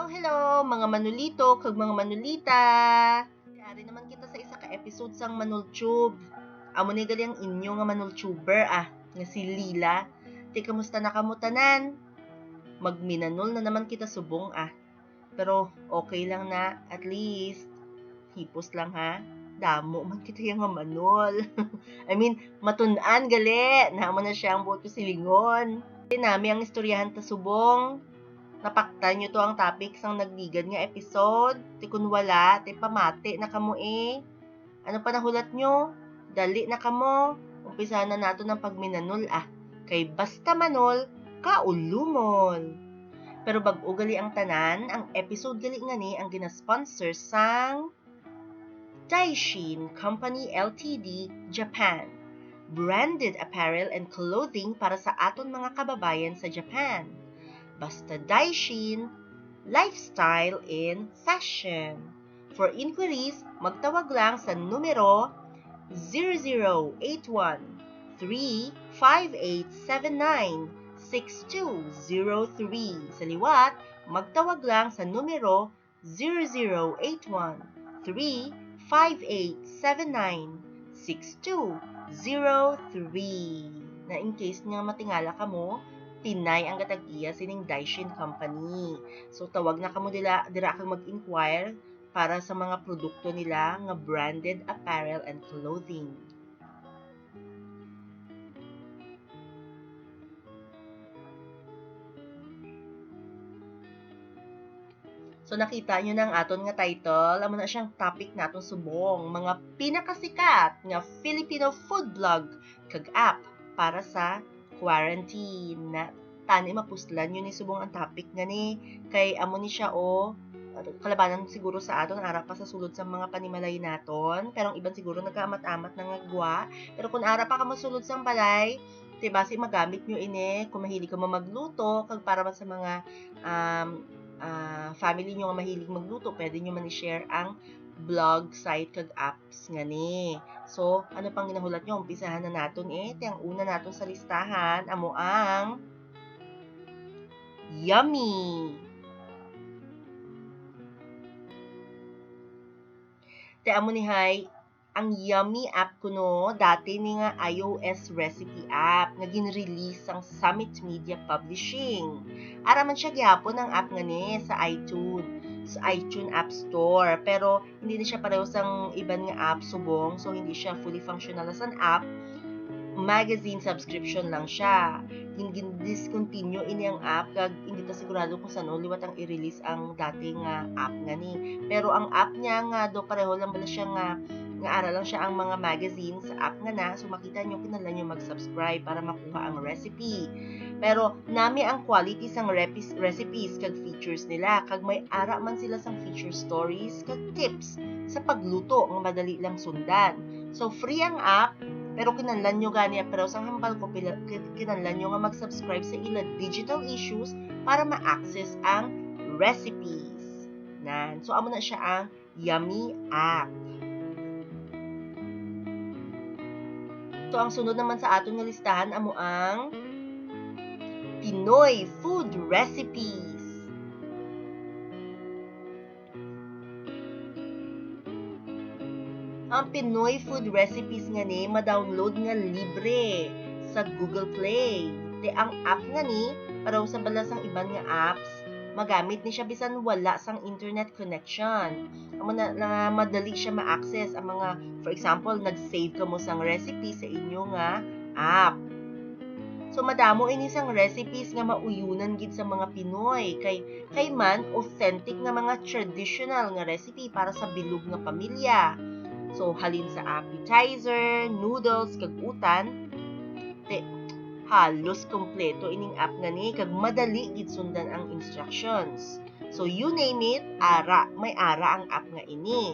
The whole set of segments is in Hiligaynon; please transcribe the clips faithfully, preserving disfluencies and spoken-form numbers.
Hello, mga manulito kag mga manulita. Ari naman kita sa isa ka episode sang Manultube. Amo ni gali ang inyo nga manultuber, ah, nga si Lila. Ti, kamusta na kamo tanan? Magminanol na naman kita subong, ah. Pero okay lang na, at least hipos lang, ha. Damo man kita yang nga manol. I mean, matun-an gali. Namo na siya ang buot ko silingon. Ti, nami ang istoryahan ta subong. Napaktan nyo to ang topic sang nagligad nga episode? Ti kun wala, ti pamati na kamo, eh. Ano pa nahulat nyo? Dali na kamo. Umpisahan na naton ang pagminanol, ah. Kay basta manol, kaulumol. Pero bag-o gali ang tanan, ang episode gali nga ni ang ginasponsor sang Daishin Company Limited, Japan. Branded apparel and clothing para sa aton mga kababayan sa Japan. Basta Daishin, lifestyle in fashion. For inquiries, magtawag lang sa numero zero zero eight one three five eight seven nine six two zero three. Sa liwat, magtawag lang sa numero zero zero eight one three five eight seven nine six two zero three. Na in case nga matingala kamo, Pinay ang gatag-iya sining Daishin Company. So, tawag na kamo dila, dira kag mag-inquire para sa mga produkto nila nga branded apparel and clothing. So, nakita nyo na ang aton nga title. Amo na siyang topic naton subong, mga pinakasikat nga Filipino food blog kag app para sa quarantine. Na, tani mapuslan nyo ni subong ang topic nga ni. Kay amo ni siya, o, kalabanan siguro sa aton, ara pa sa sulod sa mga panimalay naton. Pero ang iban siguro nagkaamat-amat na nga gwa. Pero kung ara pa kamo sulod sang balay, ti basi magamit nyo ini kung mahilig kamo magluto, kag para man sa mga, um, ah, family nyo nga mahilig magluto, pwede nyo man i-share ang blog, site, kag apps nga ni. So, ano pang ginahulat nyo? Umpisahan na naton, eh. Ti ang una naton sa listahan, amo ang Yummy. Ti amo ni hay, ang Yummy app kuno, dati ni nga iOS recipe app nga gin-release sang Summit Media Publishing. Ara man siya gihapon ang app nga ni sa iTunes, sa iTunes App Store, pero hindi ni siya pareho sang iban nga app subong, so hindi siya fully functional as an app. Magazine subscription lang siya. Gin, gin-discontinue ini ang app, kag hindi ta sigurado kung san-o liwat ang i-release ang dati nga app nga ni. Pero ang app niya nga do pareho lang bala siya nga, nga ara lang siya ang mga magazine sa app nga na. So, makita nyo, kinahanglan nyo mag-subscribe para makuha ang recipe. Pero nami ang quality sang repis-, recipes kag features nila, kag may ara man sila sang feature stories kag tips sa pagluto nga madali lang sundan. So, free ang app, pero kinahanglan nyo gani, pero sang hambal ko, pila, kin-, kinahanglan nyo nga mag-subscribe sa ila digital issues para ma-access ang recipes. Nan. So, amo na siya ang Yummy app. So, ang sunod naman sa aton nga listahan amo ang Pinoy food recipes. Ang Pinoy food recipes nga ni ma-download nga libre sa Google Play. Ti ang app nga ni, pareho sa bala sang iban nga apps, magamit ni siya bisan wala sang internet connection. Amo na, na madali siya ma-access ang mga, for example, nag-save kamo sang recipe sa inyo nga app. So, madamo ini sang recipes nga mauyunan gid sa mga Pinoy, kay, kay man authentic nga mga traditional nga recipe para sa bilog nga pamilya. So, halin sa appetizer, noodles, kag utan, ti, halos kompleto ining app nga ni, kag madali gid sundan ang instructions. So, you name it, ara, may ara ang app nga ini.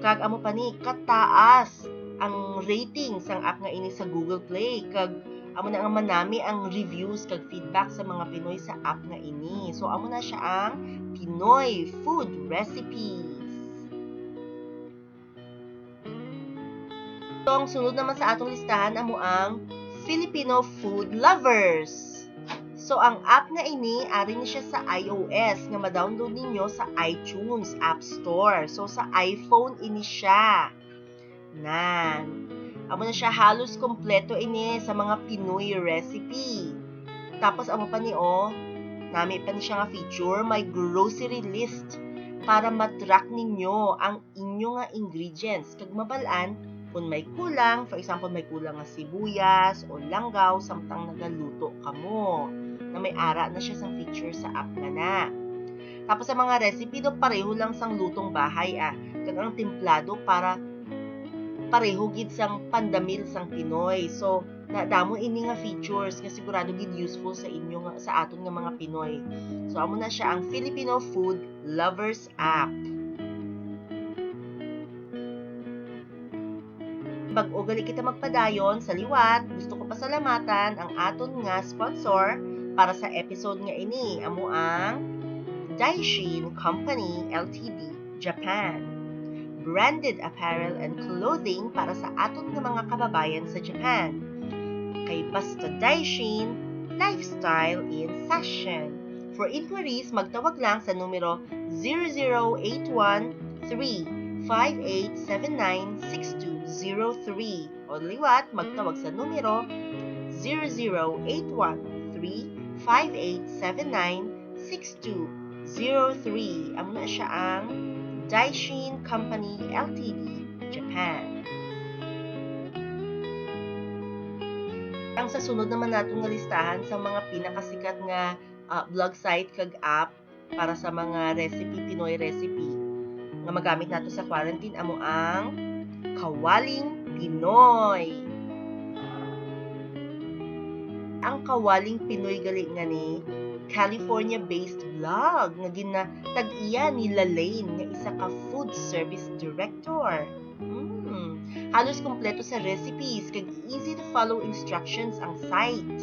Kag amo pa ni, kataas ang rating sang app nga ini sa Google Play, kag amo na nga manami ang reviews kag feedback sa mga Pinoy sa app nga ini. So, amo na siya ang Pinoy food recipes. So, ang sunod naman sa atong listahan amo ang Filipino food lovers. So, ang app nga ini, ari ni siya sa iOS, nga ma-download ninyo sa iTunes App Store. So, sa iPhone ini siya. Nan. Amo na siya, halos kompleto ini sa mga Pinoy recipe. Tapos, amo pa ni, oh, nami pa ni siya nga feature, may grocery list para ma-track ninyo ang inyo nga ingredients kag mabal-an kung may kulang, for example, may kulang nga sibuyas o langgaw samtang nagaluto kamo, nga may ara na siya sang feature sa app nga na. Tapos, ang mga recipe do, pareho lang sang lutong bahay, ah, kag ang templado para pareho gid sang pandamil sang Pinoy. So, nadamo ini nga features nga sigurado gid useful sa inyo nga, sa aton nga mga Pinoy. So, amo na siya ang Filipino Food Lovers App. Bag-o gali kita magpadayon, sa liwat, gusto ko pasalamatan ang aton nga sponsor para sa episode nga ini, amo ang Daishin Company L T D, Japan. Branded apparel and clothing para sa aton nga mga kababayan sa Japan. Kay basta Daishin, lifestyle in fashion. For inquiries, magtawag lang sa numero zero zero eight one three five eight seven nine six two zero three. O liwat, magtawag sa numero zero zero eight one three five eight seven nine six two zero three. Amo na siya ang Daishin Company L T D, Japan. Ang sa sunod naman naton nga listahan sa mga pinakasikat nga, ah, blog site kag app para sa mga recipe, Pinoy recipe nga magamit nato sa quarantine, amo ang Kawaling Pinoy. Ang Kawaling Pinoy gali nga ni California-based blog nga ginatag-iya ni Lalaine nga isa ka food service director. Mm. Halos kompleto sa recipes kag easy to follow instructions ang site.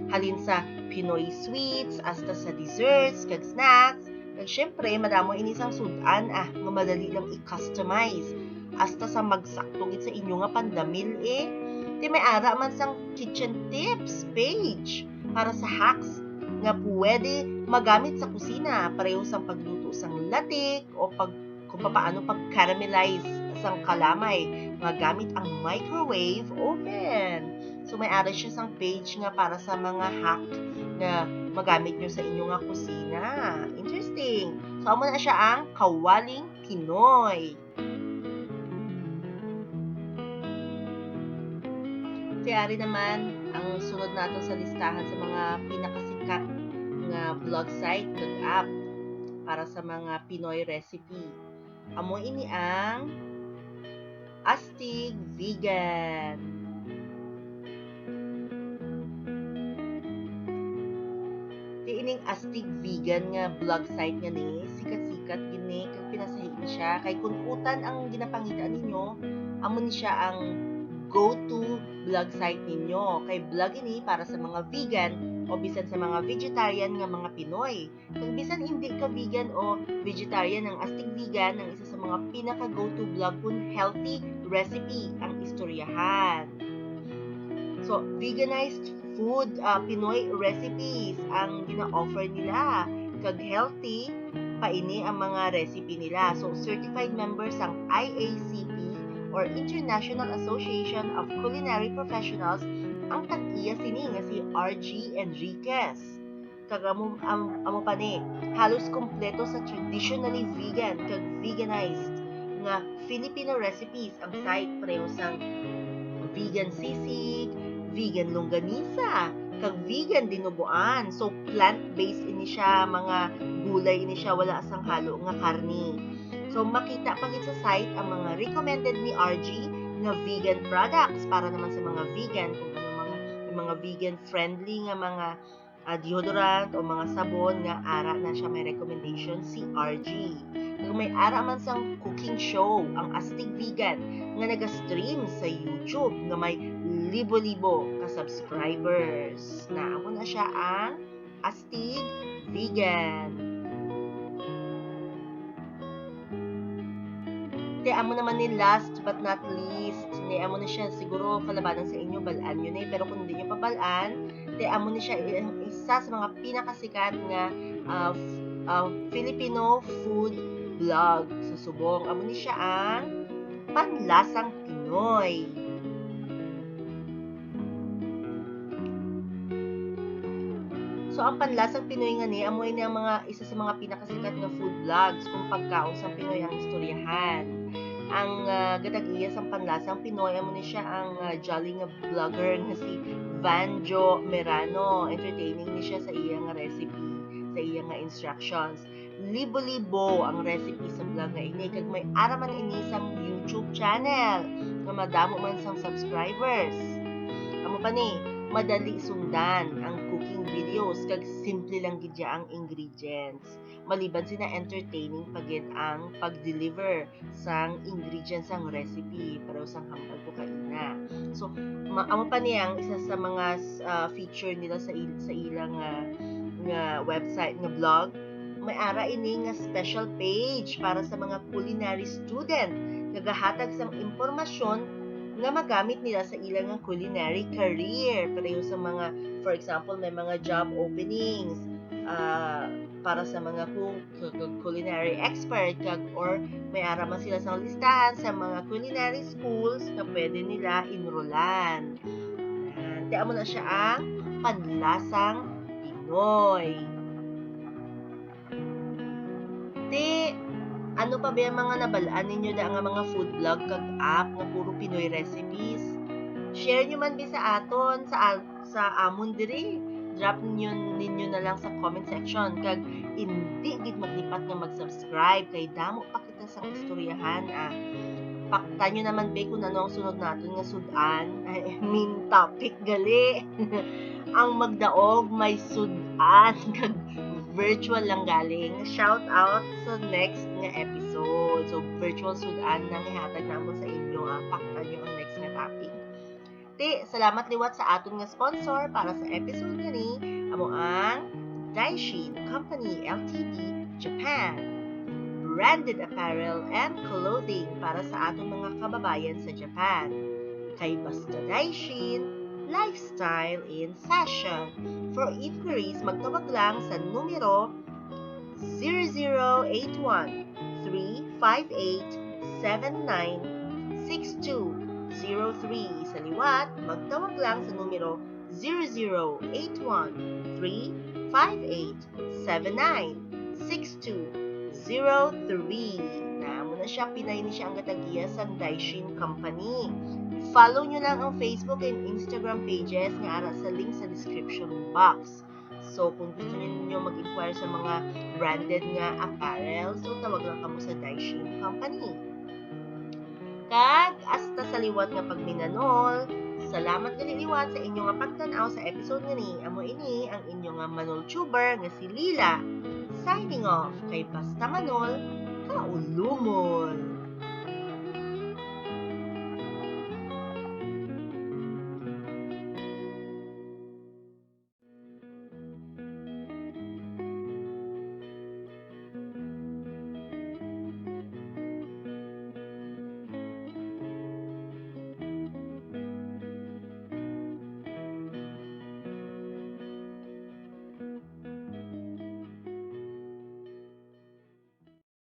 Halin sa Pinoy sweets hasta sa desserts kag snacks, kag syempre, madamo ini sang sud-an, ah, nga madali lang i-customize. Hasta sa magsakto gid sa inyo nga pandamil, eh. Ti may ara man sang kitchen tips page para sa hacks nga pwede magamit sa kusina, pareho sang pagluto sang latik o pag, kung papaano pag-caramelize sang kalamay nga gamit ang microwave oven. So, may ara siya sang page nga para sa mga hack nga magamit nyo sa inyo nga kusina. Interesting. So, amo na siya ang Kawaling Pinoy. Ti ari naman ang sunod nato sa listahan sa mga pinakasikat nga blog site kag app para sa mga Pinoy recipe. Amo ini ang Astig Vegan. Ti ining Astig Vegan nga blog site nga ni, sikat-sikat gid ni, kag pinasahi ni siya. Kay kun utan ang ginapangita ninyo, amo ni siya ang go-to blog site ninyo. Kay blog ini para sa mga vegan o bisan sa mga vegetarian nga mga Pinoy. Kag bisan indi ka vegan o vegetarian, ang Astig Vegan ang isa sa mga pinaka go-to blog kun healthy recipe ang istoryahan. So, veganized food, ah, Pinoy recipes ang gina-offer nila. Kag healthy pa ini ang mga recipe nila. So, certified members ang I A C P or International Association of Culinary Professionals ang tag-iya sini nga si R G Enriquez. Kag amo, am-, amo pa ni, halos kompleto sa traditionally vegan kag veganized nga Filipino recipes ang site, pareho sang vegan sisig, vegan longganisa, kag vegan dinuguan. So, plant-based ini siya, mga gulay ini siya, wala sang halo nga karne. So, makita pa gid sa site ang mga recommended ni R G nga vegan products para naman sa mga vegan, kung ano mga, may mga vegan-friendly nga mga ah, deodorant o mga sabon nga ara na siya may recommendation si R G. Kag may ara man sang cooking show ang Astig Vegan nga naga-stream sa YouTube nga may libo-libo ka subscribers. Na amo na siya ang Astig Vegan. Ti amo naman ni last but not least, ni amo na siya siguro kalabanan sa inyo, bal-an nyo ni. Pero kung hindi nyo pa bal-an, Te, amo ni siya ang isa sa mga pinakasikat nga, ah, f-, ah, Filipino food blog sa subong. Amo ni siya ang Panlasang Pinoy. So, ang Panlasang Pinoy nga ni, amo ini ang mga, isa sa mga pinakasikat nga food vlogs kung pagkaon sa Pinoy ang istoryahan. Ang, ah, gatag-iya sang Panlasang Pinoy, amo ni siya ang, ah, jolly nga vlogger nga si Vanjo Merano. Entertaining ni siya sa iya nga recipe, sa iya nga instructions. Libo-libo ang recipe sa vlog nga ini, kag may ara man ini sang YouTube channel nga madamo man sang subscribers. Amo pa ni, madali sundan ang cooking videos kag simple lang gid ya ang ingredients. Maliban sina, entertaining pa gid ang pag-deliver sang ingredients sang recipe, pareho sang hambal ko kaina. So, ma-, amo pa ni ang isa sa mga, ah, feature nila sa il-, sa ilang, ah, nga website, nga blog. May ara ini nga special page para sa mga culinary student, nagahatag sang impormasyon nga magamit nila sa ilang nga culinary career. Pareho sa mga, for example, may mga job openings, ah, para sa mga cook, kag culinary expert, kag, or may ara man sila sa listahan sa mga culinary schools nga pwede nila enrollan. Yan. Kaya amo na siya ang Panlasang Pinoy. Ti, ano pa ba ang mga nabalaan ninyo da nga mga food blog kag app nga puro Pinoy recipes? Share nyo man bi sa aton, sa, sa amon diri. Drop ninyo, ninyo na lang sa comment section. Kag hindi gid maglipat nga mag-subscribe kay damo pa kita sang istoryahan, ah. Pakta nyo naman, be, kung ano ang sunod naton nga sud-an. I mean, topic gali. Ang magdaog may sud-an kag virtual lang galing. Shout out sa next nga episode. So, virtual sud-an nang ihatag namon sa inyo, ah. Pakta nyo ang next nga topic. Ti, salamat liwat sa aton nga sponsor para sa episode nga ni, amo ang Daishin Company L T D, Japan. Branded apparel and clothing para sa aton mga kababayan sa Japan. Kay basta Daishin, lifestyle in fashion. For inquiries, magtawag lang sa numero zero zero eight one, three five eight, seven nine six two zero three. Sa liwat, magtawag lang sa numero zero zero eight one, three five eight, seven nine six two zero three. Na, amo na siya, Pinay ni siya ang gatag-iya sang Daishin Company. Follow nyo lang ang Facebook and Instagram pages nga ara sa link sa description box. So, kung gusto ninyo mag-inquire sa mga branded nga apparel, so tawag lang kamo sa Daishin Company. Kag hasta sa liwat nga pagminanol, salamat gali liwat sa inyo nga pagtan-aw sa episode nga ni. Amo ini ang inyo nga Manol Tuber nga si Lila. Signing off, kay basta Manol, kaulumon.